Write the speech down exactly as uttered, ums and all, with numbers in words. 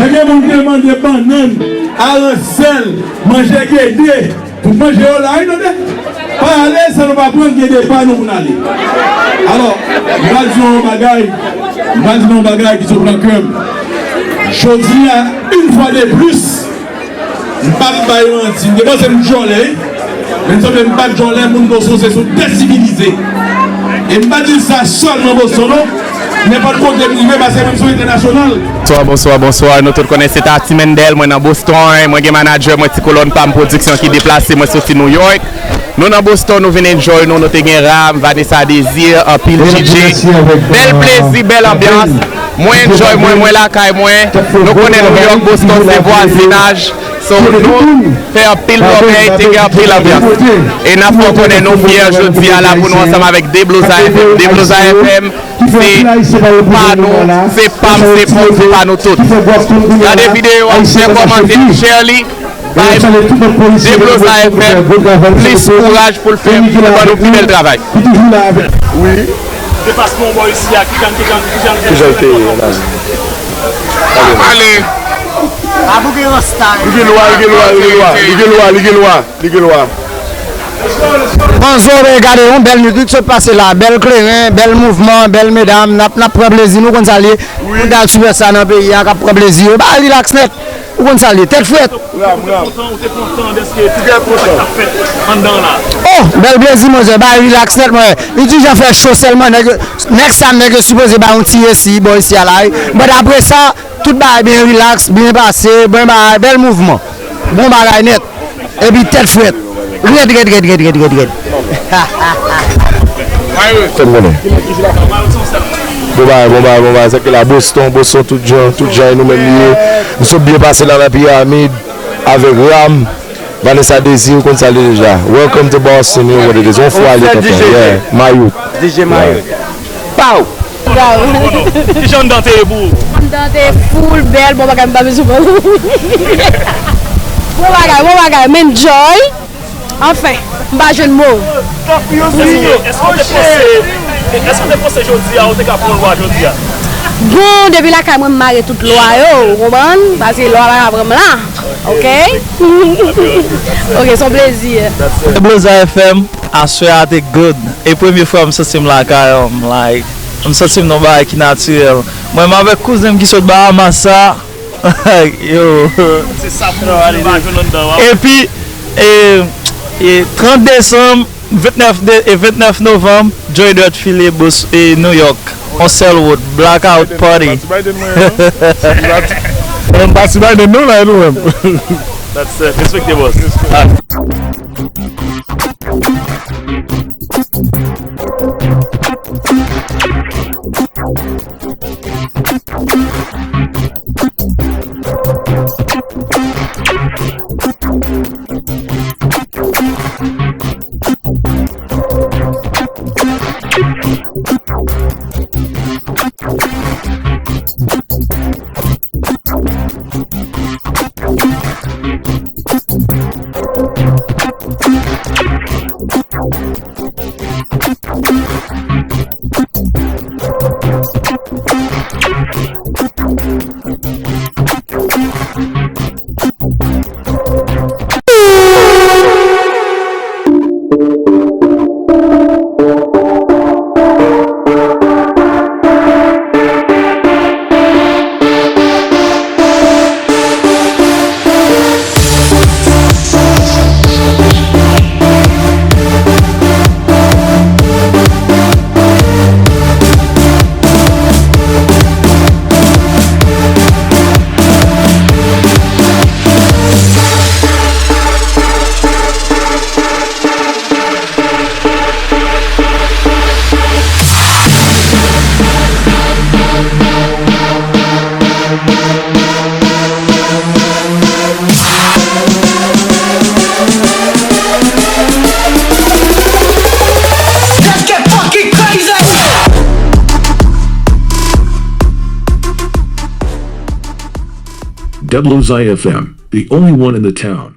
Te gen moun ki te mande bannann, aranj sèl, manje gede. Tout manje yo la, wi, tande. Pa ale san nou pa pran gede pa nou pou n ale. Alò, m pral di yon bagay, m pral di yon bagay ki sot nan kè m. Jodi a, yon fwa de plis, m p ap bay manti. M te panse m djòlè, wi. Men m sanble m pa djòlè, moun Boston se sou desibilize. E m pa di sa sèlman Boston, non. Nenpòt kote m rive, paske menm sou entènasyonal. Bonswa, bonswa, bonswa. Nou tout konnen se Tati Mendel, mwen nan Boston, mwen gen manadjè mwen, Ti Kolòn pa m Pwodiksyon ki deplase, mwen soti New York. Nou nan Boston, nou vin enjoy nou, nou te gen Ram, Vanessa Désir, anpil D J. Bèl plezi, bèl anbyans. Mwen enjoy mwen, mwen lakay mwen. Nou konnen New York, Boston se vwazinaj. So, nou fè anpil lòbèy, te gen anpil anbyans. E n ap fè w konnen nou fyè jodi a la pou nou ansanm avèk Debloza F M. Debloza F M, se pa nou, se pa m, se pa w, se pa nou tout. Gade videyo a, fè kòmantè, share li, bay Debloza F M plis kouraj pou l fè, pou l ban nou pi bèl travay. Wi. Deplasman w bò isi a, kijan, kijan, kijan, kijan l te ye la? Ale. Abou gen yon style. Li gen lwa, li gen lwa, li gen lwa, li gen lwa, li gen lwa, li gen lwa. Manzo, ben, gade yon bèl nèg ki sot pase la, bèl kleren, bèl mouvman, bèl medam, n ap, n ap pran plezi, nou konn sa l ye. Wi. Moun k ap sipòte sa nan peyi a, k ap pran plezi yo, ba relax nèt. Ou konn sa l ye, tèt frèt. Ram, ram. Ou te kontan, ou te kontan dèske tout sa k ap fèt anndan la. Oh, bèl plezi, manzè, bay relax nèt, mwen. Li di jan fè cho sèlman, nèg, next time, nèg yo sipoze bay yon ti resi bò isi a la, wi. But apre sa, tout bagay byen relax, byen pase, bon bagay, bèl mouvman. Bon bagay nèt. Epi tèt frèt. Rèd, rèd, rèd, rèd, rèd, rèd, rèd. Fè m konnen. Bon bagay, bon bagay, bon bagay. Sa k la Boston, Boston tout jan, tout jan e nou menm li ye. Nou sot byen pase la nan piramid avèk Ram, Vanessa Désir, ou konn sa l ye deja. Welcome to Boston, you know what it is. On fwa li kontan. Yeah, Mayout. D J Mayout. Pow! Kijan anndan te ye pou ou? Anndan te full bèl, bon bagay, m pa bezwen pale. Bon bagay, bon bagay, m enjoy. Anfen, m pa jwenn mo. Èske, èske w te panse, èske w te panse jodi a, ou te ka pran lwa jodi a? Bon, depi lakay mwen, m mare tout lwa yo, ou konprann? Paske lwa pa ka pran m la, ok? Ok, se yon plezi. Debloza F M, aswè a te good. E premye fwa m santi m lakay, um, like, m santi m nan bagay ki natirèl. Mwen, m avèk kouzen m ki sot Bahamas sa, yo. Se sa pou nou di, nou pa jwenn anndan, w ap. Epi, e, e trant desanm, ventnèf de, e ventnèf novanm, Joe Dirt file Bos-, e New York. On sèl wout, blackout party. Pati Biden mwen, non? Pati Biden, non, la, nou menm. That's it. Respekte, boss. Debloza F M, the only one in the town.